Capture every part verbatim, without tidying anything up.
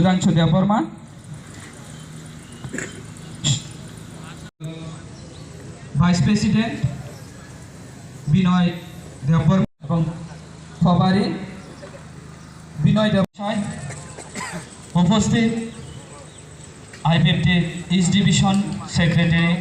Sudhangshu Debbarma, Vice President Binoy Debbarma এবং Phobari Binoy Debbarma, উপস্থিত IPFT east division secretary.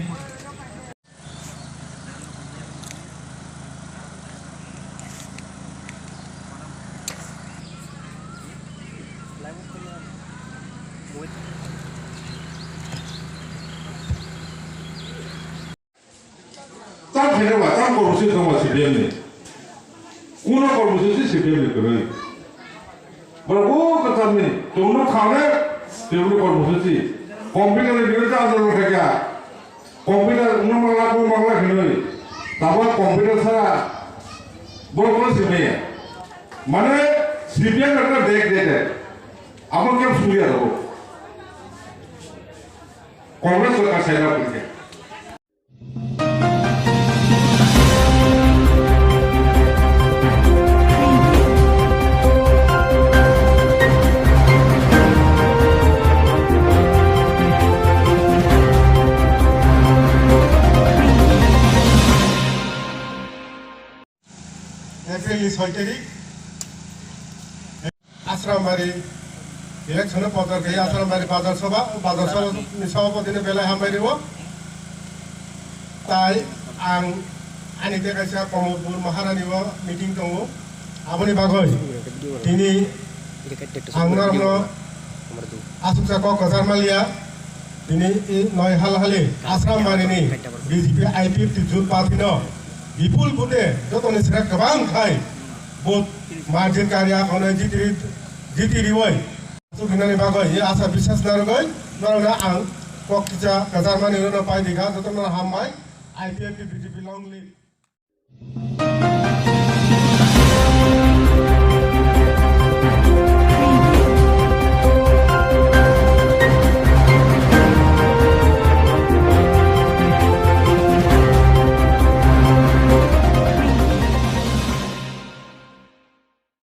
Tam khaina ba, tam kormosi tongma C P M ni. Kuno kormosi si C P M ni kwrwi. Borok bo kwcham ni, tongno khane, tongno kormosi si. Computer ni biruddhe andolon khaikha. Computer wngna mangla, wngna mangla hinwi. Tabuk computer sara borok no sibaya. Mane C P M ekta backdated. Abo khe suriya tabuk. Congress sorkar saina pwrwngkhe. April ni soi tarik Asrambari election o podar khe Asrambari Bazar Sabha, Bazar Sabha ni sabhapati no belai hambai rwo. Tai ang ani tei kaisa Komolpur Maharani o meeting tongo. Aboni bagwi tini ang norokno aswksa kok kwchar manliya. Tini i noi hal hali Asrambari ni B J P I P F T Jut Party no bipul vote jotoni sra kwbang khai vote margin karya khonai jitiri, jitiriwi. Sukinani bagwi ye asa biswas narwgwi norokno ang kok kisa kwchar mani rwno pai dikha, jotono hambai. I P F T B J P long live.